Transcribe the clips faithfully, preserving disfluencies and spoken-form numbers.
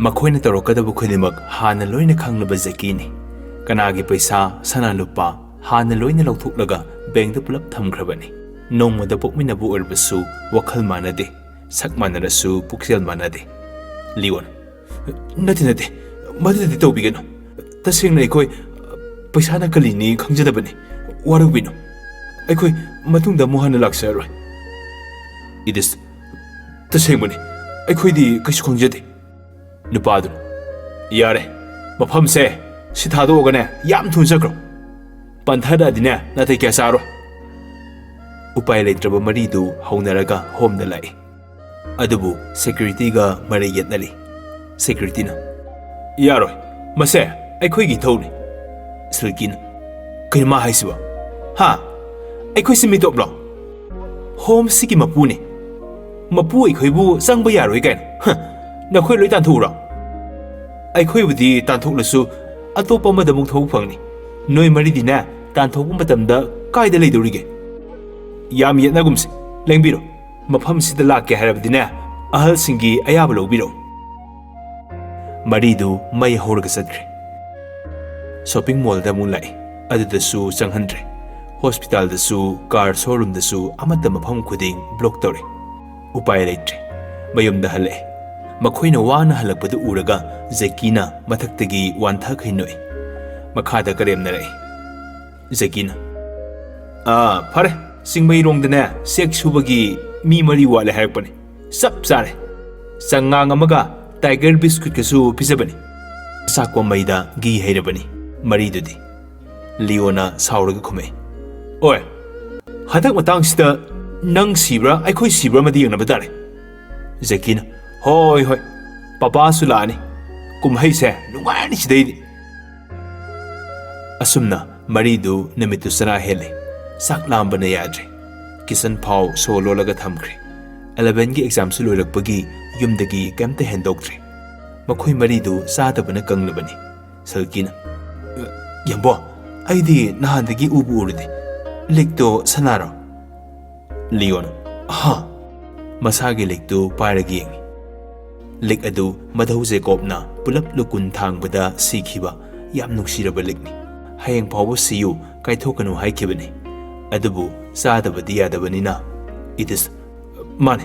ꯃꯈꯣꯏꯅ ꯇꯧꯔꯛꯀꯗꯕ ꯈꯨꯗꯤꯡꯃꯛ ꯍꯥꯟꯅ ꯂꯣꯏꯅ ꯈꯪꯂꯕ ꯖꯦꯀꯤꯅꯤ꯫ ꯀꯅꯥꯒꯤ ꯄꯩꯁꯥ, ꯁꯅꯥ ꯂꯨꯄꯥ ꯍꯥꯟꯅ ꯂꯣꯏꯅ ꯂꯧꯊꯣꯛꯂꯒ ꯕꯦꯡꯗ ꯄꯨꯂꯞ ꯊꯝꯈ꯭ꯔꯕꯅꯤ꯫ ꯅꯣꯡꯃꯗ ꯄꯣꯛꯃꯤꯟꯅꯕ ꯑꯣꯏꯔꯕꯁꯨ ꯋꯥꯈꯜ ꯃꯥꯟꯅꯗꯦ, ꯁꯛ ꯃꯥꯟꯅꯔꯁꯨ ꯄꯨꯛꯆꯦꯜ ꯃꯥꯟꯅꯗꯦ꯫ ꯂꯤꯑꯣꯟ, ꯅꯠꯇꯦ, ꯅꯠꯇꯦ, ꯃꯗꯨꯗꯤ ꯇꯧꯕꯤꯒꯅꯨ꯫ ꯇꯁꯦꯡꯅ ꯑꯩꯈꯣꯏ ꯄꯩꯁꯥꯅ ꯀꯔꯤꯅꯤ ꯈꯪꯖꯗꯕꯅꯤ꯫ ꯋꯥꯔꯧꯕꯤꯅꯨ꯫ ꯑꯩꯈꯣꯏ ꯃꯇꯨꯡꯗ ꯑꯃꯨꯛ ꯍꯟꯅ ꯂꯥꯛꯆꯔꯔꯣꯏ꯫ ꯏꯗꯤꯁ, ꯇꯁꯦꯡꯕꯅꯤ, ꯑꯩꯈꯣꯏꯗꯤ ꯀꯩꯁꯨ ꯈꯪꯖꯗꯦ꯫ ꯅꯨꯄꯥꯗꯨꯅ, ꯌꯥꯔꯦ, ꯃꯐꯝꯁꯦ ꯁꯤ ꯊꯥꯗꯣꯛꯑꯒꯅꯦ ꯌꯥꯝ ꯊꯨꯅ ꯆꯠꯈ꯭ꯔꯣ꯫ ꯄꯟꯊꯔꯛꯑꯗꯤꯅꯦ ꯅꯥꯇꯩ ꯀꯌꯥ ꯆꯥꯔꯣꯏ꯫ ꯎꯄꯥꯏ ꯂꯩꯇ꯭ꯔꯕ ꯃꯔꯤꯗꯨ ꯍꯧꯅꯔꯒ ꯍꯣꯝꯗ ꯂꯥꯛꯏ꯫ ꯑꯗꯨꯕꯨ ꯁꯦꯀ꯭ꯌꯨꯔꯤꯇꯤꯒ ꯃꯔꯩ ꯌꯦꯠꯅꯔꯤ꯫ ꯁꯦꯀ꯭ꯌꯨꯔꯤꯇꯤꯅ, ꯌꯥꯔꯣꯏ, ꯃꯁꯦ ꯑꯩꯈꯣꯏꯒꯤ ꯏꯊꯧꯅꯤ꯫ ꯁꯤꯜꯀꯤꯅ, ꯀꯩꯅꯣ ꯃꯥ ꯍꯥꯏꯁꯤꯕꯣ? ꯍꯥ? ꯑꯩꯈꯣꯏꯁꯤ ꯃꯤꯇꯣꯞꯂꯣ? ꯍꯣꯝꯁꯤꯒꯤ ꯃꯄꯨꯅꯤ꯫ ꯃꯄꯨ ꯑꯩꯈꯣꯏꯕꯨ ꯆꯪꯕ ꯌꯥꯔꯣꯏ ꯀꯥꯏꯅ? ꯍ, ꯅꯈꯣꯏ ꯂꯣꯏ ꯇꯥꯟꯊꯣꯛꯎꯔꯣ? ꯑꯩꯈꯣꯏꯕꯨꯗꯤ ꯇꯥꯟꯊꯣꯛꯂꯁꯨ ꯑꯇꯣꯞꯄ ꯑꯃꯗ ꯑꯃꯨꯛ ꯊꯕꯛ ꯐꯪꯅꯤ꯫ ꯅꯣꯏ ꯃꯔꯤꯗꯤꯅꯦ, ꯇꯥꯟꯊꯣꯛꯄ ꯃꯇꯝꯗ ꯀꯥꯏꯗ ꯂꯩꯗꯧꯔꯤꯒꯦ? ꯌꯥꯝ ꯌꯦꯠꯅꯒꯨꯝꯁꯦ, ꯂꯦꯡꯕꯤꯔꯣ꯫ ꯃꯐꯝꯁꯤꯗ ꯂꯥꯛꯀꯦ ꯍꯥꯏꯔꯕꯗꯤꯅꯦ, ꯑꯍꯜꯁꯤꯡꯒꯤ ꯑꯌꯥꯕ ꯂꯧꯕꯤꯔꯛꯎ꯫ ꯃꯔꯤꯗꯨ ꯃꯩ ꯍꯧꯔꯒ ꯆꯠꯈ꯭ꯔꯦ꯫ ꯁꯣꯄꯤꯡ ꯃꯣꯜꯗ ꯑꯃꯨꯛ ꯂꯥꯛꯏ꯫ ꯑꯗꯨꯗꯁꯨ ꯆꯪꯍꯟꯗ꯭ꯔꯦ꯫ ꯍꯣꯁꯄꯤꯇꯥꯜꯗꯁꯨ, ꯀꯥꯔ ꯁꯣꯔꯨꯝꯗꯁꯨ, ꯑꯃꯠꯇ ꯃꯐꯝ ꯈꯨꯗꯤꯡ ꯕ꯭ꯂꯣꯛ ꯇꯧꯔꯦ꯫ ꯎꯄꯥꯏ ꯂꯩꯇ꯭ꯔꯦ꯫ ꯃꯌꯨꯝꯗ ꯍꯜꯂꯛꯑꯦ꯫ ꯃꯈꯣꯏꯅ ꯋꯥꯅ ꯍꯜꯂꯛꯄꯗꯨ ꯎꯔꯒ ꯖꯦꯀꯤꯅ ꯃꯊꯛꯇꯒꯤ ꯋꯥꯟꯊꯈꯩ ꯅꯣꯛꯏ꯫ ꯃꯈꯥꯗ ꯀꯔꯦꯝꯅꯔꯛꯏ꯫ ꯖꯦꯀꯤꯅ, "ꯑꯥ, ꯐꯔꯦ, ꯆꯤꯡꯃꯩꯔꯣꯡꯗꯅꯦ ꯆꯦꯛ ꯁꯨꯕꯒꯤ ꯃꯤ ꯃꯔꯤ ꯋꯥꯠꯂꯦ ꯍꯥꯏꯔꯛꯄꯅꯦ꯫ ꯆꯞ ꯆꯥꯔꯦ꯫ ꯆꯉꯥꯡ ꯑꯃꯒ ꯇꯥꯏꯒꯔ ꯕꯤꯁꯀꯨꯠꯀꯁꯨ ꯄꯤꯖꯕꯅꯤ꯫ ꯆꯥꯛꯄ ꯃꯩꯗ ꯘꯤ ꯍꯩꯔꯕꯅꯤ ꯃꯔꯤꯗꯨꯗꯤ꯫" ꯂꯤꯑꯣꯅ ꯁꯥꯎꯔꯒ ꯈꯨꯝꯃꯛꯏ, "ꯑꯣꯏ, ꯍꯟꯗꯛ ꯃꯇꯥꯡꯁꯤꯗ ꯅꯪ ꯁꯤꯕ꯭ꯔꯥ ꯑꯩꯈꯣꯏ ꯁꯤꯕ꯭ꯔꯥ ꯑꯃꯗꯤ ꯌꯦꯡꯅꯕ ꯇꯥꯔꯦ꯫" ꯖꯦꯀꯤꯅ, "ꯍꯣꯏ, ꯍꯣꯏ, ꯄꯄꯥꯁꯨ ꯂꯥꯛꯑꯅꯤ꯫ ꯀꯨꯝꯍꯩꯁꯦ ꯅꯨꯡꯉꯥꯏꯔꯅꯤ ꯁꯤꯗꯩꯗꯤ꯫" ꯑꯁꯨꯝꯅ ꯃꯔꯤꯗꯨ ꯅꯨꯃꯤꯠꯇꯨ ꯆꯔꯥ ꯍꯦꯜꯂꯦ꯫ ꯆꯥꯛ ꯂꯥꯝꯕꯅ ꯌꯥꯗ꯭ꯔꯦ꯫ ꯀꯤꯁꯟ ꯐꯥꯎ ꯁꯣ ꯂꯣꯜꯂꯒ ꯊꯝꯈ꯭ꯔꯦ꯫ ꯑꯦꯂꯚꯦꯟꯒꯤ ꯑꯦꯛꯖꯥꯝꯁꯨ ꯂꯣꯏꯔꯛꯄꯒꯤ ꯌꯨꯝꯗꯒꯤ ꯀꯩꯝꯇ ꯍꯦꯟꯗꯣꯛꯇ꯭ꯔꯦ꯫ ꯃꯈꯣꯏ ꯃꯔꯤꯗꯨ ꯆꯥꯗꯕꯅ ꯀꯪꯂꯕꯅꯤ꯫ ꯁꯜꯀꯤꯅ, "ꯌꯥꯝꯕꯣ, ꯑꯩꯗꯤ ꯅꯍꯥꯟꯗꯒꯤ ꯎꯕꯨ ꯎꯔꯨꯗꯦ꯫ ꯂꯤꯛꯇꯣ ꯁꯅꯥꯔꯣ?" ꯂꯤꯌꯣꯟ, "ꯍꯥ?" ꯃꯁꯥꯒꯤ ꯂꯤꯛꯇꯨ ꯄꯥꯏꯔꯒ ꯌꯦꯡꯉꯤ꯫ ꯂꯤꯛ ꯑꯗꯨ ꯃꯙꯧ ꯖꯦꯀꯣꯕꯅ ꯄꯨꯂꯞ ꯂꯨꯀꯨꯟ ꯊꯥꯡꯕꯗ ꯁꯤꯈꯤꯕ ꯌꯥꯝ ꯅꯨꯡꯁꯤꯔꯕ ꯂꯤꯛꯅꯤ꯫ "ꯍꯌꯦꯡ ꯐꯥꯎꯕ ꯁꯤꯌꯨ, ꯀꯥꯏꯊꯣꯛꯀꯅꯨ ꯍꯥꯏꯈꯤꯕꯅꯤ꯫ ꯑꯗꯨꯕꯨ ꯆꯥꯗꯕꯗꯤ ꯌꯥꯗꯕꯅꯤꯅ"꯫ ꯏꯗꯤꯁ, "ꯃꯥꯅꯦ,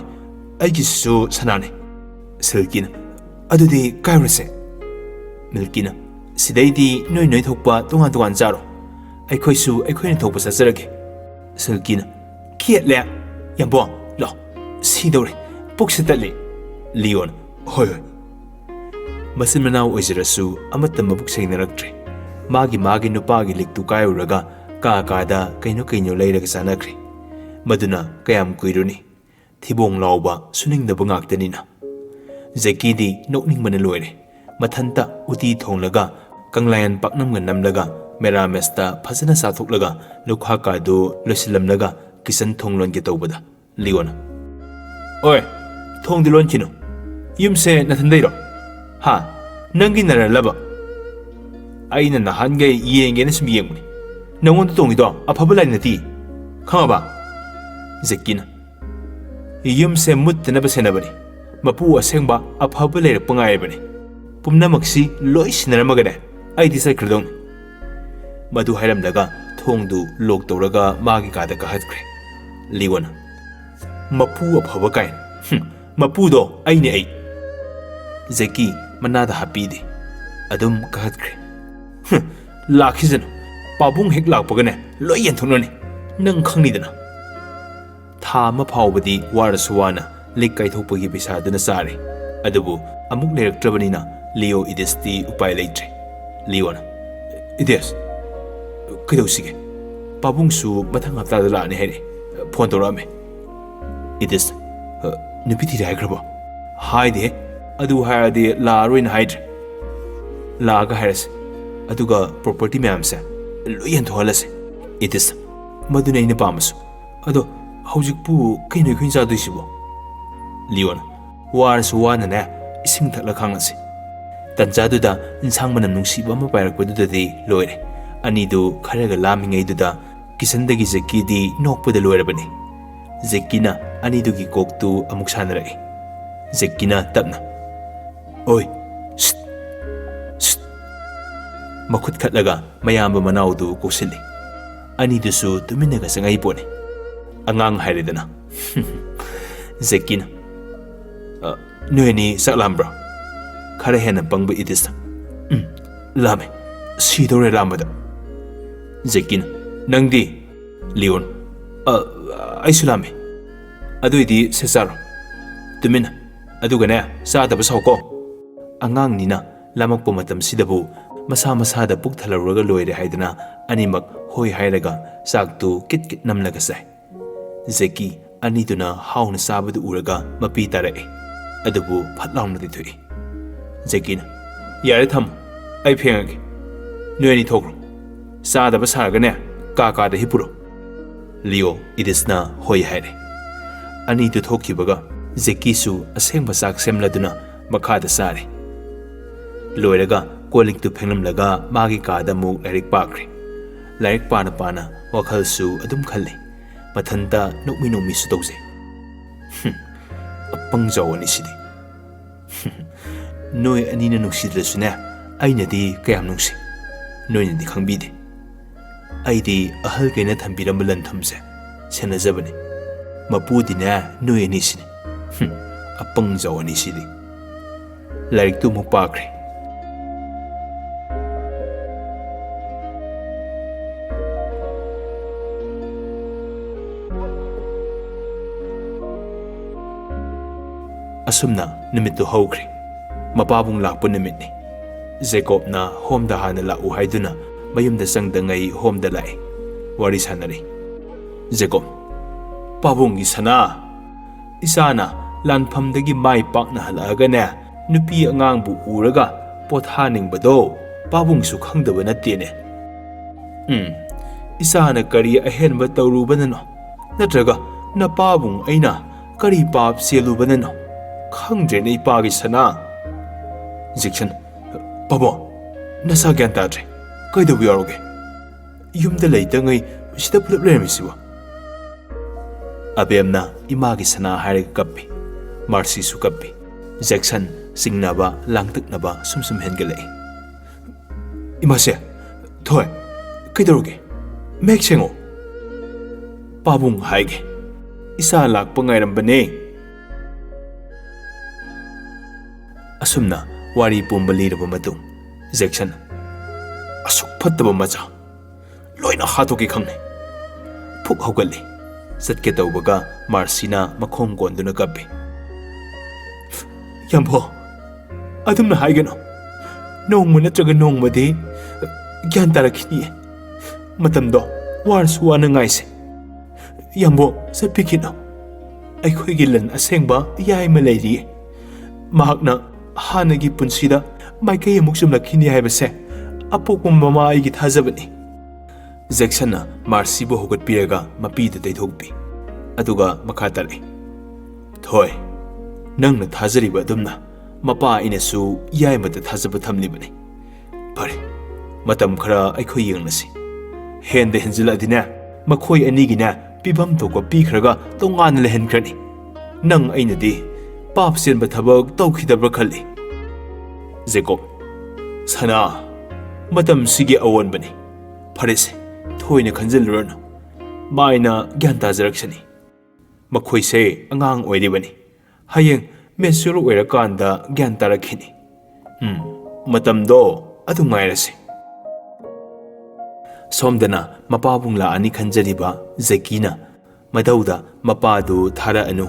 ꯑꯩꯒꯤꯁꯤꯁꯨ ꯁꯅꯥꯅꯦ"꯫ ꯁꯤꯜꯀꯤꯅ, "ꯑꯗꯨꯗꯤ ꯀꯥꯏꯔꯨꯔꯁꯦ"꯫ ꯃꯤꯜꯀꯤꯅ, "ꯁꯤꯗꯩꯗꯤ ꯅꯣꯏ ꯅꯣꯏ ꯊꯣꯛꯄ ꯇꯣꯉꯥꯟ ꯇꯣꯉꯥꯟ ꯆꯥꯔꯣ꯫ ꯑꯩꯈꯣꯏꯁꯨ ꯑꯩꯈꯣꯏꯅ ꯊꯣꯛꯄ ꯆꯠꯆꯔꯒꯦ"꯫ ꯁꯤꯜꯀꯤꯅ, "ꯈꯦꯠꯂꯦ! ꯌꯥꯝꯕꯣ, ꯂꯥꯎ, ꯁꯤꯗꯧꯔꯦ, ꯄꯨꯛꯁꯦ ꯇꯠꯂꯦ"꯫ ꯂꯤꯌꯣꯟ, "ꯍꯣꯏ, ꯍꯣꯏ"꯫ ꯃꯆꯤꯟ ꯃꯅꯥꯎ ꯑꯣꯏꯖꯔꯁꯨ ꯑꯃꯠꯇ ꯃꯕꯨꯛ ꯁꯦꯡꯅꯔꯛꯇ꯭ꯔꯦ꯫ ꯃꯥꯒꯤ ꯃꯥꯒꯤ ꯅꯨꯄꯥꯒꯤ ꯂꯤꯛꯇꯨ ꯀꯥꯏꯔꯨꯔꯒ ꯀꯥ ꯀꯥꯗ ꯀꯩꯅꯣ ꯀꯩꯅꯣ ꯂꯩꯔꯒ ꯆꯥꯅꯈ꯭ꯔꯦ꯫ ꯃꯗꯨꯅ ꯀꯌꯥꯝ ꯀꯨꯏꯔꯨꯅꯤ? ꯊꯤꯕꯣꯡ ꯂꯥꯎꯕ ꯁꯨꯅꯤꯡꯗꯕ ꯉꯥꯛꯇꯅꯤꯅ꯫ ꯖꯦꯀꯤꯗꯤ ꯅꯣꯛꯅꯤꯡꯕꯅ ꯂꯣꯏꯔꯦ꯫ ꯃꯊꯟꯇ ꯎꯇꯤ ꯊꯣꯡꯂꯒ, ꯀꯪꯂꯥꯌꯦꯟ ꯄꯥꯛꯅꯝꯒ ꯅꯝꯂꯒ, ꯃꯦꯔꯥꯃꯦꯁꯇ ꯐꯖꯅ ꯆꯥꯊꯣꯛꯂꯒ, ꯂꯨꯈꯥ ꯀꯥꯗꯨ ꯂꯣꯏꯁꯤꯜꯂꯝꯂꯒ ꯀꯤꯆꯟ ꯊꯣꯡ ꯂꯣꯟꯒꯦ ꯇꯧꯕꯗ, ꯂꯤꯌꯣꯅ, "ꯑꯣꯏ, ꯊꯣꯡꯗꯤ ꯂꯣꯟꯈꯤꯅꯨ꯫ ꯌꯨꯝꯁꯦ ꯅꯊꯟꯗꯩꯔꯣ? ꯍꯥ? ꯅꯪꯒꯤ ꯅꯔꯜꯂꯕ? ꯑꯩꯅ ꯅꯍꯥꯟꯒꯩ ꯌꯦꯡꯒꯦꯅ ꯁꯨꯝ ꯌꯦꯡꯕꯅꯤ꯫ ꯅꯉꯣꯟꯗ ꯇꯣꯡꯉꯤꯗꯣ ꯑꯐꯕ ꯂꯥꯏꯟ ꯅꯠꯇꯦ꯫ ꯈꯪꯉꯕ?" ꯖꯦꯀꯤꯅ, "ꯌꯨꯝꯁꯦ ꯃꯨꯠꯇꯅꯕ ꯁꯦꯟꯅꯕꯅꯤ꯫ ꯃꯄꯨ ꯑꯁꯦꯡꯕ ꯑꯐꯕ ꯂꯩꯔꯛꯄ ꯉꯥꯏꯔꯕꯅꯤ꯫ ꯄꯨꯝꯅꯃꯛꯁꯤ ꯂꯣꯏ ꯁꯤꯟꯅꯔꯝꯃꯒꯅꯦ, ꯑꯩꯗꯤ ꯆꯠꯈ꯭ꯔꯗꯧꯅꯤ"꯫ ꯃꯗꯨ ꯍꯥꯏꯔꯝꯂꯒ ꯊꯣꯡꯗꯨ ꯂꯣꯛ ꯇꯧꯔꯒ ꯃꯥꯒꯤ ꯀꯥꯗ ꯀꯥꯈꯠꯈ꯭ꯔꯦ꯫ ꯂꯤꯌꯣꯅ, "ꯃꯄꯨ ꯑꯐꯕ ꯀꯥꯏꯅ꯫ ꯍꯨꯝ, ꯃꯄꯨꯗꯣ ꯑꯩꯅꯦ, ꯑꯩ"꯫ ꯖꯦꯀꯤ ꯃꯅꯥꯗ ꯍꯥꯞꯄꯤꯗꯦ꯫ ꯑꯗꯨꯝ ꯀꯥꯈꯠꯈ꯭ꯔꯦ꯫ "ꯍꯨꯝ, ꯂꯥꯛꯈꯤꯁꯅꯨ꯫ ꯄꯥꯕꯨꯡ ꯍꯦꯛ ꯂꯥꯛꯄꯒꯅꯦ ꯂꯣꯏ ꯌꯦꯟꯊꯣꯛꯅꯅꯤ꯫ ꯅꯪ ꯈꯪꯅꯤꯗꯅ"꯫ ꯊꯥ ꯑꯃ ꯐꯥꯎꯕꯗꯤ ꯋꯥꯔꯁꯨ ꯋꯥꯅ ꯂꯤꯛ ꯀꯥꯏꯊꯣꯛꯄꯒꯤ ꯄꯩꯁꯥꯗꯨꯅ ꯆꯥꯔꯦ꯫ ꯑꯗꯨꯕꯨ ꯑꯃꯨꯛ ꯂꯩꯔꯛꯇ꯭ꯔꯕꯅꯤꯅ ꯂꯤꯌꯣ ꯏꯗꯤꯁꯇꯤ ꯎꯄꯥꯏ ꯂꯩꯇ꯭ꯔꯦ꯫ ꯂꯤꯌꯣꯅ, "ꯏꯗꯤꯁ, ꯀꯩꯗꯧꯁꯤꯒꯦ? ꯄꯥꯕꯨꯡꯁꯨ ꯃꯊꯪ ꯍꯞꯇꯥꯗ ꯂꯥꯛꯑꯅꯤ ꯍꯥꯏꯔꯛꯑꯦ꯫ ꯐꯣꯟ ꯇꯧꯔꯛꯑꯝꯃꯦ"꯫ ꯏꯗꯤꯁ, "ꯑ, ꯅꯨꯄꯤ ꯊꯤꯔꯦ ꯍꯥꯏꯈ꯭ꯔꯕꯣ?" "ꯍꯥꯏꯗꯦꯍꯦ꯫ ꯑꯗꯨ ꯍꯥꯏꯔꯗꯤ ꯂꯥꯛꯑꯔꯣꯏꯅ ꯍꯥꯏꯗ꯭ꯔꯦ꯫ ꯂꯥꯛꯑꯒ ꯍꯥꯏꯔꯁꯤ꯫ ꯑꯗꯨꯒ ꯄ꯭ꯔꯣꯄꯔꯇꯤ ꯃꯌꯥꯝꯁꯦ ꯂꯣꯏ ꯌꯦꯟꯊꯣꯛꯍꯜꯂꯁꯤ"꯫ ꯏꯗꯤꯁ, "ꯃꯗꯨꯅꯦ ꯑꯩꯅ ꯄꯥꯝꯕꯁꯨ꯫ ꯑꯗꯣ ꯍꯧꯖꯤꯛꯄꯨ ꯀꯩꯅꯣ ꯑꯩꯈꯣꯏꯅ ꯆꯥꯗꯣꯏꯁꯤꯕꯣ?" ꯂꯤꯌꯣꯅ, "ꯋꯥꯔꯁꯨ ꯋꯥꯅꯅꯦ ꯏꯁꯤꯡ ꯊꯛꯂ ꯈꯥꯡꯉꯁꯤ"꯫ ꯇꯟꯖꯥꯗꯨꯗ ꯏꯟꯁꯥꯡ ꯃꯅꯝ ꯅꯨꯡꯁꯤꯕ ꯑꯃ ꯄꯥꯏꯔꯛꯄꯗꯨꯗꯗꯤ ꯂꯣꯏꯔꯦ꯫ ꯑꯅꯤꯗꯨ ꯈꯔꯒ ꯂꯥꯝꯃꯤꯉꯩꯗꯨꯗ ꯀꯤꯆꯟꯗꯒꯤ ꯖꯦꯛꯀꯤꯗꯤ ꯅꯣꯛꯄꯗ ꯂꯣꯏꯔꯕꯅꯤ꯫ ꯖꯦꯛꯀꯤꯅ ꯑꯅꯤꯗꯨꯒꯤ ꯀꯣꯛꯇꯨ ꯑꯃꯨꯛ ꯁꯥꯟꯅꯔꯛꯏ꯫ ꯖꯦꯛꯀꯤꯅ ꯇꯞꯅ, "ꯑꯣꯏ, ꯁꯤꯠ, ꯁꯤꯠ!" ꯃꯈꯨꯠ ꯈꯠꯂꯒ ꯃꯌꯥꯝꯕ ꯃꯅꯥꯎꯗꯨ ꯀꯣꯛꯁꯤꯜꯂꯤ꯫ ꯑꯅꯤꯗꯨꯁꯨ ꯇꯨꯃꯤꯟꯅꯒ ꯆꯪꯉꯛꯏ ꯄꯣꯠꯅꯤ꯫ ꯑꯉꯥꯡ ꯍꯥꯏꯔꯦꯗꯅ꯫ ꯖꯦꯛꯀꯤꯅ, "ꯑ, ꯅꯣꯏ ꯑꯅꯤ ꯆꯥꯛ ꯂꯥꯝꯕ꯭ꯔꯣ?" ꯈꯔ ꯍꯦꯟꯅ ꯄꯪꯕ ꯏꯗꯤꯁꯅ, "ꯎꯝ, ꯂꯥꯝꯃꯦ꯫ ꯁꯤꯗꯧꯔꯦ ꯂꯥꯝꯕꯗ꯫" ꯖꯦꯛꯀꯤꯅ, "ꯅꯪꯗꯤ?" ꯂꯤꯌꯣꯟ, "ꯑ, ꯑꯩꯁꯨ ꯂꯥꯝꯃꯦ꯫" "ꯑꯗꯨꯏꯗꯤ ꯁꯦ ꯆꯥꯔꯣ꯫ ꯇꯨꯃꯤꯟꯅ꯫ ꯑꯗꯨꯒꯅꯦ, ꯆꯥꯗꯕ ꯁꯥꯎꯀꯣ꯫" ꯑꯉꯥꯡꯅꯤꯅ ꯂꯥꯝꯃꯛꯄ ꯃꯇꯝꯁꯤꯗꯕꯨ ꯃꯁꯥ ꯃꯁꯥꯗ ꯄꯨꯛ ꯊꯜꯍꯧꯔꯒ ꯂꯣꯏꯔꯦ ꯍꯥꯏꯗꯅ ꯑꯅꯤꯃꯛ ꯍꯣꯏ ꯍꯥꯏꯔꯒ ꯆꯥꯛꯇꯨ ꯀꯤꯠ ꯀꯤꯠ ꯅꯝꯂꯒ ꯆꯥꯏ꯫ ꯖꯦꯛꯀꯤ ꯑꯅꯤꯗꯨꯅ ꯍꯥꯎꯅ ꯆꯥꯕꯗꯨ ꯎꯔꯒ ꯃꯄꯤ ꯇꯥꯔꯛꯏ꯫ ꯑꯗꯨꯕꯨ ꯐꯠ ꯂꯥꯎꯅꯗꯤ ꯊꯣꯛꯏ꯫ ꯖꯦꯛꯀꯤꯅ, "ꯌꯥꯔꯦ, ꯊꯝꯃꯣ꯫ ꯑꯩ ꯐꯦꯡꯉꯒꯦ꯫ ꯅꯣꯏ ꯑꯅꯤ ꯊꯣꯛꯈ꯭ꯔꯣ꯫ ꯆꯥꯗꯕ ꯁꯥꯔꯒꯅꯦ, ꯀꯥ ꯀꯥꯗ ꯍꯤꯞꯄꯨꯔꯣ꯫" ꯂꯤꯌꯣ ꯏꯗꯤꯁꯅ ꯍꯣꯏ ꯍꯥꯏꯔꯦ꯫ ꯑꯅꯤꯗꯨ ꯊꯣꯛꯈꯤꯕꯒ ꯖꯦꯛꯀꯤꯁꯨ ꯑꯁꯦꯡꯕ ꯆꯥꯛ ꯁꯦꯝꯂꯗꯨꯅ ꯃꯈꯥꯗ ꯆꯥꯔꯦ꯫ ꯂꯣꯏꯔꯒ ꯀꯣꯜ ꯂꯤꯛꯇꯨ ꯐꯦꯡꯂꯝꯂꯒ ꯃꯥꯒꯤ ꯀꯥꯗ ꯑꯃꯨꯛ ꯂꯥꯏꯔꯤꯛ ꯄꯥꯈ꯭ꯔꯦ꯫ ꯂꯥꯏꯔꯤꯛ ꯄꯥꯅ ꯄꯥꯅ ꯋꯥꯈꯜꯁꯨ ꯑꯗꯨꯝ ꯈꯜꯂꯤ꯫ ꯃꯊꯟꯇ ꯅꯣꯛꯃꯤ ꯅꯣꯛꯃꯤꯁꯨ ꯇꯧꯖꯩ꯫ "ꯍꯨꯝ, ꯑꯄꯪ ꯖꯥꯎ ꯑꯅꯤꯁꯤꯗꯤ꯫ ꯍꯨꯝ, ꯅꯣꯏ ꯑꯅꯤꯅ ꯅꯨꯡꯁꯤꯗ꯭ꯔꯁꯨꯅꯦ, ꯑꯩꯅꯗꯤ ꯀꯌꯥꯝ ꯅꯨꯡꯁꯤ꯫ ꯅꯣꯏꯅꯗꯤ ꯈꯪꯕꯤꯗꯦ꯫ ꯑꯩꯗꯤ ꯑꯍꯜꯈꯩꯅ ꯊꯝꯕꯤꯔꯝꯕ ꯂꯟ ꯊꯨꯝꯁꯦ ꯁꯦꯟꯅꯖꯕꯅꯤ꯫ ꯃꯄꯨꯗꯤꯅꯦ, ꯅꯣꯏ ꯑꯅꯤꯁꯤꯅꯤ꯫ ꯍꯨꯝ, ꯑꯄꯪ ꯖꯥꯎ ꯑꯅꯤꯁꯤꯗꯤ꯫" ꯂꯥꯏꯔꯤꯛꯇꯨ ꯑꯃꯨꯛ ꯄꯥꯈ꯭ꯔꯦ꯫ ꯑꯁꯨꯝꯅ ꯅꯨꯃꯤꯠꯇꯨ ꯍꯧꯈ꯭ꯔꯦ꯫ ꯃꯄꯥꯕꯨꯡ ꯂꯥꯛꯄ ꯅꯨꯃꯤꯠꯅꯤ꯫ ꯖꯦꯀꯣꯕꯅ ꯍꯣꯝꯗ ꯍꯥꯟꯅ ꯂꯥꯛꯎ ꯍꯥꯏꯗꯨꯅ ꯃꯌꯨꯝꯗ ꯆꯪꯗꯉꯩ ꯍꯣꯝꯗ ꯂꯥꯛꯏ꯫ ꯋꯥꯔꯤ ꯁꯥꯟꯅꯔꯤ꯫ ꯖꯦꯀꯣꯕ, "ꯄꯥꯕꯨꯡꯒꯤ ꯁꯅꯥ, ꯏꯆꯥꯅ ꯂꯥꯟꯐꯝꯗꯒꯤ ꯃꯥꯏ ꯄꯥꯛꯅ ꯍꯜꯂꯛꯑꯒꯅꯦ, ꯅꯨꯄꯤ ꯑꯉꯥꯡꯕꯨ ꯎꯔꯒ ꯄꯣꯊꯥꯅꯤꯡꯕꯗꯣ ꯄꯥꯕꯨꯡꯁꯨ ꯈꯪꯗꯕ ꯅꯠꯇꯦꯅꯦ꯫ ꯎꯝ, ꯏꯆꯥꯅ ꯀꯔꯤ ꯑꯍꯦꯟꯕ ꯇꯧꯔꯨꯕꯅꯅꯣ? ꯅꯠꯇ꯭ꯔꯒ ꯅꯄꯥꯕꯨꯡ ꯑꯩꯅ ꯀꯔꯤ ꯄꯥꯞ ꯆꯦꯜꯂꯨꯕꯅꯅꯣ? ꯈꯪꯗ꯭ꯔꯦꯅꯦ ꯏꯄꯥꯒꯤ ꯁꯅꯥ꯫" ꯖꯦꯛꯁꯟ, "ꯄꯥꯕꯨꯡ, ꯅꯁꯥ ꯒ꯭ꯌꯥꯟ ꯇꯥꯗ꯭ꯔꯦ꯫ ꯀꯩꯗꯧꯕ ꯌꯥꯎꯔꯒꯦ? ꯌꯨꯝꯗ ꯂꯩꯇꯉꯩ ꯁꯤꯗ ꯄꯨꯂꯞ ꯂꯩꯔꯝꯃꯤꯁꯤꯕꯣ?" ꯑꯕꯦꯝꯅ ꯏꯃꯥꯒꯤ ꯁꯅꯥ ꯍꯥꯏꯔꯒ ꯀꯞꯄꯤ꯫ ꯃꯥꯔꯁꯤꯁꯨ ꯀꯞꯄꯤ꯫ ꯖꯦꯛꯁꯟ ꯆꯤꯡꯅꯕ, ꯂꯥꯡꯇꯛꯅꯕ ꯁꯨꯝ ꯁꯨꯝ ꯍꯦꯟꯒꯠꯂꯛꯏ꯫ "ꯏꯃꯥꯁꯦ, ꯊꯣꯏ, ꯀꯩꯗꯧꯔꯒꯦ? ꯃꯌꯦꯛ ꯁꯦꯡꯉꯣ꯫ ꯄꯥꯕꯨꯡ ꯍꯥꯏꯒꯦ꯫ ꯏꯆꯥ ꯂꯥꯛꯄ ꯉꯥꯏꯔꯝꯕꯅꯦ꯫" ꯑꯁꯨꯝꯅ ꯋꯥꯔꯤ ꯄꯨꯝꯕ ꯂꯤꯔꯕ ꯃꯇꯨꯡ, ꯖꯦꯛꯁꯟ, "ꯑꯁꯨꯛ ꯐꯠꯇꯕ ꯃꯆꯥ, ꯂꯣꯏꯅ ꯍꯥꯠꯇꯣꯛꯀꯦ ꯈꯪꯅꯩ꯫" ꯐꯨꯛ ꯍꯧꯒꯠꯂꯤ꯫ ꯆꯠꯀꯦ ꯇꯧꯕꯒ ꯃꯥꯔꯁꯤꯅ ꯃꯈꯣꯡ ꯀꯣꯟꯗꯨꯅ ꯀꯞꯄꯤ꯫ "ꯌꯥꯝꯕꯣ, ꯑꯗꯨꯝꯅ ꯍꯥꯏꯒꯅꯨ꯫ ꯅꯣꯡꯃ ꯅꯠꯇ꯭ꯔꯒ ꯅꯣꯡꯃꯗꯤ ꯒ꯭ꯌꯥꯟ ꯇꯥꯔꯛꯈꯤꯅꯤꯌꯦ꯫ ꯃꯇꯝꯗꯣ ꯋꯥꯔꯁꯨ ꯋꯥꯅ ꯉꯥꯏꯁꯦ꯫ ꯌꯥꯝꯕꯣ, ꯆꯠꯄꯤꯈꯤꯅꯨ꯫ ꯑꯩꯈꯣꯏꯒꯤ ꯂꯟ ꯑꯁꯦꯡꯕ ꯌꯥꯏꯃ ꯂꯩꯔꯤꯌꯦ꯫ ꯃꯍꯥꯛꯅ ꯍꯥꯟꯅꯒꯤ ꯄꯨꯟꯁꯤꯗ ꯃꯥꯏꯀꯩ ꯑꯃꯨꯛ ꯆꯨꯝꯂꯛꯈꯤꯅꯤ ꯍꯥꯏꯕꯁꯦ ꯑꯄꯣꯛꯄ ꯃꯃꯥ ꯑꯩꯒꯤ ꯊꯥꯖꯕꯅꯤ꯫" ꯖꯦꯛꯁꯟꯅ ꯃꯥꯔꯁꯤꯕꯨ ꯍꯧꯒꯠꯄꯤꯔꯒ ꯃꯄꯤꯗꯨ ꯇꯩꯊꯣꯛꯄꯤ꯫ ꯑꯗꯨꯒ ꯃꯈꯥ ꯇꯥꯔꯛꯏ꯫ "ꯊꯣꯏ, ꯅꯪꯅ ꯊꯥꯖꯔꯤꯕ ꯑꯗꯨꯝꯅ ꯃꯄꯥ ꯑꯩꯅꯁꯨ ꯌꯥꯏꯃꯗ ꯊꯥꯖꯕ ꯊꯝꯂꯤꯕꯅꯤ꯫ ꯐꯔꯦ, ꯃꯇꯝ ꯈꯔ ꯑꯩꯈꯣꯏ ꯌꯦꯡꯂꯁꯤ꯫ ꯍꯦꯟꯗ ꯍꯦꯟꯖꯤꯜꯂꯛꯑꯗꯤꯅꯦ, ꯃꯈꯣꯏ ꯑꯅꯤꯒꯤꯅꯦ, ꯄꯤꯐꯝ ꯊꯣꯛꯄ ꯄꯤꯈ꯭ꯔꯒ ꯇꯣꯉꯥꯟꯅ ꯂꯩꯍꯟꯈ꯭ꯔꯅꯤ꯫ ꯅꯪ ꯑꯩꯅꯗꯤ ꯄꯥꯞ ꯆꯦꯟꯕ ꯊꯕꯛ ꯇꯧꯈꯤꯗꯕ꯭ꯔꯥ ꯈꯜꯂꯤ꯫" ꯖꯦꯀꯣꯕ, "ꯁꯅꯥ, ꯃꯇꯝꯁꯤꯒꯤ ꯑꯑꯣꯟꯕꯅꯤ꯫ ꯐꯔꯦꯁꯦ, ꯊꯣꯏꯅ ꯈꯟꯖꯤꯜꯂꯨꯔꯅꯨ꯫ ꯃꯥꯏꯅ ꯒ꯭ꯌꯥꯟ ꯇꯥꯖꯔꯛꯁꯅꯤ꯫ ꯃꯈꯣꯏꯁꯦ ꯑꯉꯥꯡ ꯑꯣꯏꯔꯤꯕꯅꯤ꯫ ꯍꯌꯦꯡ ꯃꯦꯆ꯭ꯌꯨꯔ ꯑꯣꯏꯔꯀꯥꯟꯗ ꯒ꯭ꯌꯥꯟ ꯇꯥꯔꯛꯈꯤꯅꯤ꯫ ꯎꯝ, ꯃꯇꯝꯗꯣ ꯑꯗꯨ ꯉꯥꯏꯔꯁꯤ꯫" ꯁꯣꯝꯗꯅ ꯃꯄꯥꯕꯨꯡ ꯂꯥꯛꯑꯅꯤ ꯈꯟꯖꯔꯤꯕ ꯖꯦꯀꯤꯅ ꯃꯙꯧꯗ ꯃꯄꯥꯗꯨ ꯊꯥꯔꯛꯑꯅꯨ,